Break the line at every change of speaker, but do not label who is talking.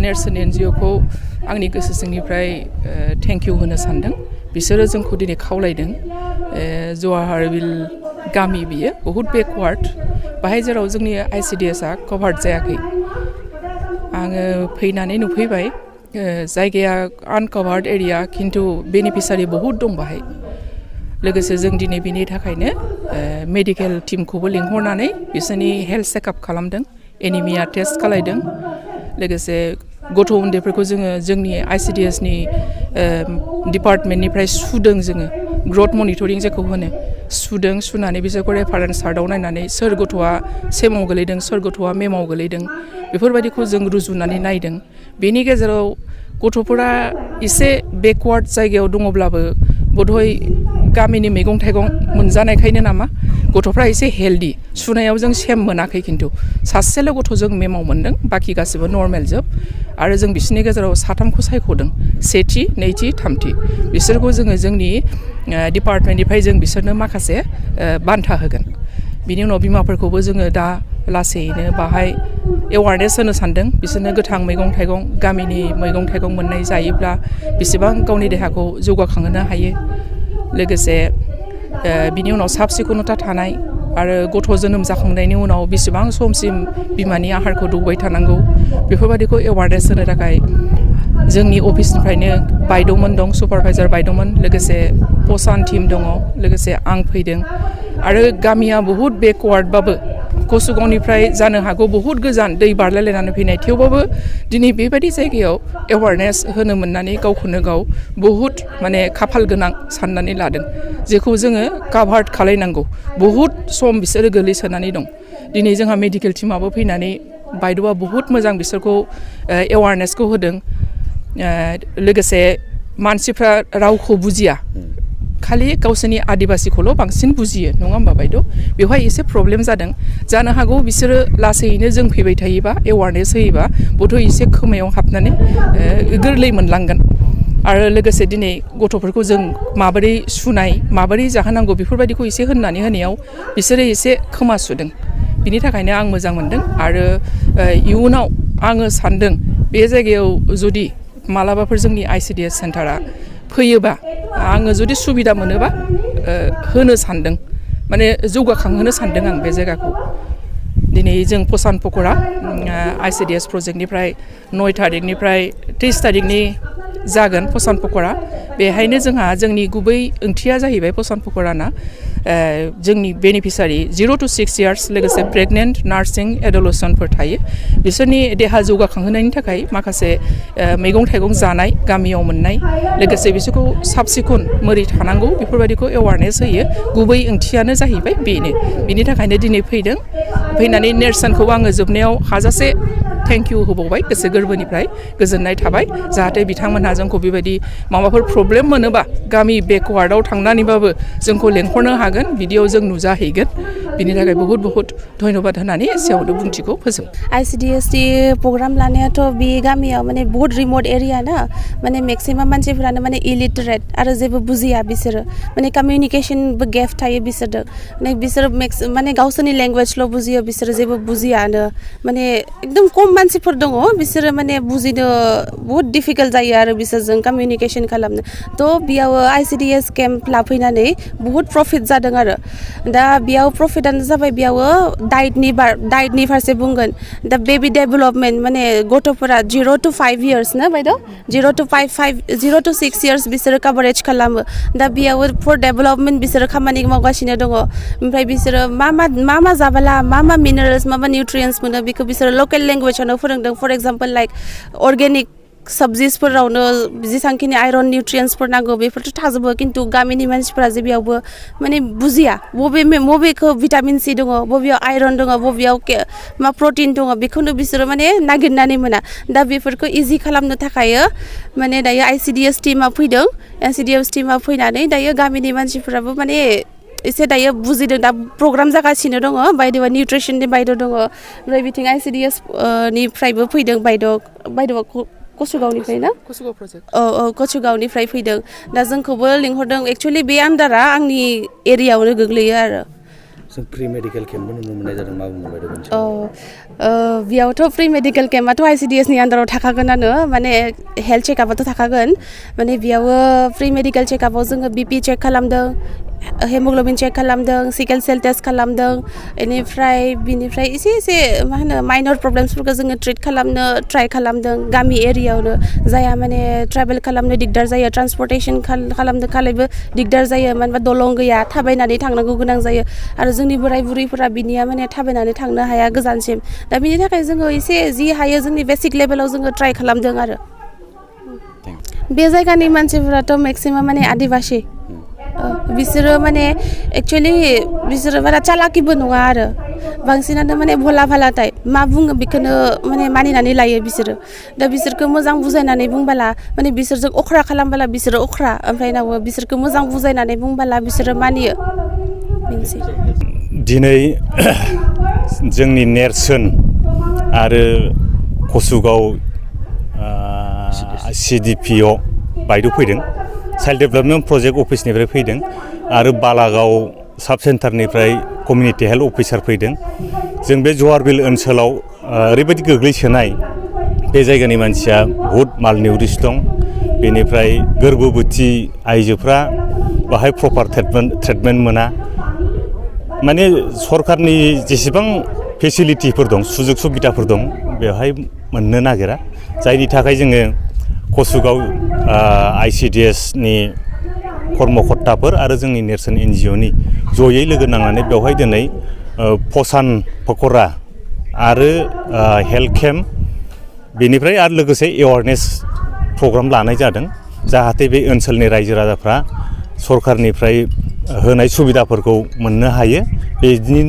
नेरसोन एनजिअखौ आंनि गोसो सिंनिफ्राय थेंक इउ होनो सानदों बिसोरो जोंखौ दिनै खावलायदों जवाहारबिल गामि बियो बहुत बेकवार्ड बाहाय जेराव जोंनि आइसिडिएसआ कभार्ड जायाखै आङो फैनानै नुफैबाय जायगाया आनकभार्ड एरिया खिन्थु बेनिफिसारि बहुत दं बाहाय लोगोसे जों दिनै बिनि थाखायनो मेडिकेल टीमखौबो लिंहरनानै बिसोरनि हेल्थ चेकआप खालामदों एनिमिया टेस्ट खालायदों लोगोसे गथ' उन्दैफोरखौ जोङो जोंनि आइसिडिएसनि डिपार्टमेन्टनिफ्राय सुदों जोङो ग्रथ मनिटरिं जेखौ होनो सुदों सुनानै बिसोरखौ रेफारेन्स चार्टआव नायनानै सोर गथ'आ सेमाव गोलैदों सोर गथ'आ मेमाव गोलैदों बेफोरबायदिखौ जों रुजुनानै नायदों बेनि गेजेराव गथ'फोरा एसे बेकवार्ड जायगायाव दङब्लाबो बधय गामिनि मैगं थाइगं मोनजानायखायनो नामा गथ'फ्रा एसे हेल्दी सुनायाव जों सेम मोनाखै खिन्थु सासेल' गथ' जों मेमाव मोन्दों बाखि गासिबो नर्मेल जोब आरो जों बिसोरनि गेजेराव साथामखौ सायख'दों सेथि नैथि थामथि बिसोरखौ जोङो जोंनि डिपार्टमेन्टनिफ्राय जों बिसोरनो माखासे बान्था होगोन बिनि उनाव बिमाफोरखौबो जोङो दा लासैनो बाहाय एवारनेस होनो सानदों बिसोरनो गोथां मैगं थाइगं गामिनि मैगं थाइगं मोननाय जायोब्ला बेसेबां गावनि देहाखौ जौगाखांहोनो हायो लोगोसे बिनि उनाव साब सिखुनता थानाय आरो गथ' जोनोम जाखांनायनि उनाव बेसेबां समसिम बिमानि आहारखौ दौबाय थानांगौ बेफोरबायदिखौ एवारनेस होनो थाखाय जोंनि अफिसनिफ्रायनो बायद'मोन दं सुपारभाइजार बायद'मोन लोगोसे पसान टीम दङ लोगोसे आं फैदों आरो गामिया बहुद बेकवार्डबाबो कसुगावनिफ्राय जानो हागौ बहुद गोजान दै बारलायलायनानै फैनाय थेवबाबो दिनै बेबायदि जायगायाव एवारनेस होनो मोननानै गावखौनो गाव बहुद माने खाफाल गोनां साननानै लादों जेखौ जोङो काभार्ड खालायनांगौ बहुद सम बिसोरो गोलैसोनानै दं दिनै जोंहा मेडिकेल टीमाबो फैनानै बायद'आ बहुद मोजां बिसोरखौ एवारनेसखौ होदों लोगोसे मानसिफ्रा रावखौ बुजिया खालि गावसोरनि आदिबासिखौल' बांसिन बुजियो नङा होमबा बायद' बेवहाय एसे प्रब्लेम जादों जानो हागौ बिसोरो लासैनो जों फैबाय थायोबा एवारनेस होयोबा बथ' एसे खोमायाव हाबनानै गोरलै मोनलांगोन आरो लोगोसे दिनै गथ'फोरखौ जों माबोरै सुनाय माबोरै जाहोनांगौ बेफोरबायदिखौ एसे होननानै होनायाव बिसोरो एसे खोमा सुदों बिनि थाखायनो आं मोजां मोनदों आरो इयुनाव आङो सानदों बे जायगायाव जुदि मालाबाफोर जोंनि आइसिडिएस सेन्टारा फैयोबा आङो जुदि सुबिदा मोनोबा होनो सानदों माने जौगाखांहोनो सानदों आं बे जायगाखौ दिनै जों पसान पक'रा आइसिडिएस प्रजेक्टनिफ्राय 9 तारिखनिफ्राय 30 तारिखनि जागोन पसान पक'रा बेहायनो जोंहा जोंनि गुबै ओंथिया जाहैबाय पसान पक'राना जोंनि बेनिफिसारि 0 to 6 years लोगोसे प्रेगनेन्ट नार्सिं एडलसेन्टफोर थायो बिसोरनि देहा जौगाखांहोनायनि थाखाय माखासे मैगं थाइगं जानाय गामियाव मोननाय लोगोसे बिसोरखौ साब सिखुन मोरै थानांगौ बेफोरबायदिखौ एवारनेस होयो गुबै ओंथियानो जाहैबाय बेनो बिनि थाखायनो दिनै फैदों फैनानै नेरसोनखौ आङो जोबनायाव हाजासे थेंक इउ होबावबाय गोसो गोरबोनिफ्राय गोजोननाय थाबाय जाहाथे बिथांमोनहा जोंखौ बेबायदि माबाफोर प्रब्लेम मोनोबा गामि बेकवार्डआव थांनानैबाबो जोंखौ लेंहरनो हागोन बिदियाव जों नुजाहैगोन बिनि थाखाय बहुत बहुत धन्यबाद होनानै एसेयावनो बुंथिखौ फोजोब
आइसिडिएसनि प्रग्राम लानायाथ' बे गामियाव माने बहुत रिमोट एरिया ना माने मेक्सिमाम मानसिफोरानो माने इलिटारेट आरो जेबो बुजिया बिसोरो माने कमिउनिकेशनबो गेप थायो बिसोरजों माने बिसोर माने गावसोरनि लेंगुवेजल' बुजियो बिसोरो जेबो बुजियानो माने एकदम खम मानसिफोर दङ बिसोरो माने बुजिनो बहुत डिफिकाल्ट जायो आरो बिसोरजों कमिउनिकेशन खालामनो थ' बेयाव आइसिडिएस केम्प लाफैनानै बहुत प्रफिट जादों आरो दा बेयाव प्रफिटआनो जाबाय बेयाव डाइटनि फारसे बुंगोन दा बेबि डेभेलपमेन्ट माने गथ'फोरा 0 to 5 years ना बायद' 0 to 6 years बिसोरो कभारेज खालामो दा बेयाव फर डेभेलपमेन्ट बिसोरो खामानि मावगासिनो दङ ओमफ्राय बिसोरो मा जाबोला मा मिनारेल्स मा निउट्रियेन्ट्स मोनो बेखौ बिसोरो लकेल लेंगुवेजावनो फोरोंदों फर एग्जाम्पल लाइक अर्गेनिक सबजिसफोरावनो जेसांखिनि आयरन निउट्रियेन्ट्सफोर नांगौ बेफोरथ' थाजोबो खिन्थु गामिनि मानसिफोरा जे बेयावबो माने बुजिया बबेखौ भिटामिन सि दङ बबेयाव आयरन दङ बबेयाव मा प्रटिन दङ बेखौनो बिसोरो माने नागिरनानै मोना दा बेफोरखौ इजि खालामनो थाखाय माने दायो आइसिडिएस टिमा फैदों आइसिडिएस टिमा फैनानै दायो गामिनि मानसिफोराबो माने एसे दायो बुजिदों दा प्रग्राम जागासिनो दङ बायद'आ निउट्रिसननि बायद' दङ ओमफ्राय बिथिं आइसिडिएस निफ्रायबो फैदों बायद'आ कसुगावनिफ्राय ना
कसुगाव प्रजेक्ट
कसुगावनिफ्राय फैदों दा जोंखौबो लिंहरदों एक्चुअलि बे आन्दारा आंनि एरियायावनो गोग्लैयो आरो
जों प्रि मेडिकेल केम्पबो नुनो मोननाय जादों मा बुंनो बायद'
बेयावथ' फ्रि मेडिकेल केम्पआथ' ICDS नि आन्दाराव थाखागोनानो माने हेल्थ चेकआपआथ' थाखागोन माने बेयाव फ्रि मेडिकेल चेकआपआव जोङो BP चेक खालामदों हेमोग्ल'बिन चेक खालामदों सिकेल सेल टेस्ट खालामदों बिनिफ्राय एसे मा होनो माइनर प्रब्लेम्सफोरखौ जोङो ट्रिट खालामनो ट्राइ खालामदों गामि एरियायावनो जायहा माने ट्रेभेल खालामनो दिगदार जायो ट्रान्सपर्टेसन खालामनो खालायबो दिगदार जायो मानो होनबा दलं गैया थाबायनानै थांनांगौ गोनां जायो आरो जोंनि बोराय बुरैफोरा बिनिया माने थाबायनानै थांनो हाया गोजानसिम दा बिनि थाखाय जोङो एसे जि हायो जोंनि बेसिक लेभेलाव जोङो ट्राइ खालामदों आरो बे जायगानि मानसिफोराथ' मेक्सिमाम माने आदिबासि बिसोरो माने एक्चुअलि बिसोरो बारा चालाकिबो नङा आरो बांसिनानो माने भला भाला टाइप मा बुङो बेखौनो माने मानिनानै लायो बिसोरो दा बिसोरखौ मोजां बुजायनानै बुंबाला माने बिसोरजों अख्रा खालामबाला बिसोरो अख्रा ओमफ्राय उनाव बिसोरखौ मोजां बुजायनानै बुंबाला बिसोरो मानियो बेनोसै
दिनै जोंनि नेरसोन आरो कसुगाव CDPO बायद' फैदों चाइल्ड डेभेलपमेन्ट प्रजेक्ट अफिसनिफ्राय फैदों आरो बालागाव साब सेन्टारनिफ्राय कमिउनिटि हेल्थ अफिसार फैदों जों बे जवारबिल ओनसोलाव ओरैबायदि गोग्लैसोनाय बे जायगानि मानसिया बहुद मालनिउरिस दं बेनिफ्राय गोर्बोबोथि आइजोफ्रा बाहाय प्रपार ट्रिटमेन्ट मोना माने सरकारनि जेसेबां फेसिलिटिफोर दं सुजुग सुबिदाफोर दं बेवहाय मोननो नागिरा जायनि थाखाय जोङो कसुगाव ICDS नि कर्मकर्ताफोर आरो जोंनि नेरसोन NGO नि जयै लोगो नांनानै बेवहाय दिनै पसान पक'रा आरो हेल्थ केम्प बेनिफ्राय आरो लोगोसे एवारनेस प्रग्राम लानाय जादों जाहाथे बे ओनसोलनि रायजो राजाफ्रा सरकारनिफ्राय होनाय सुबिदाफोरखौ मोननो हायो बेनि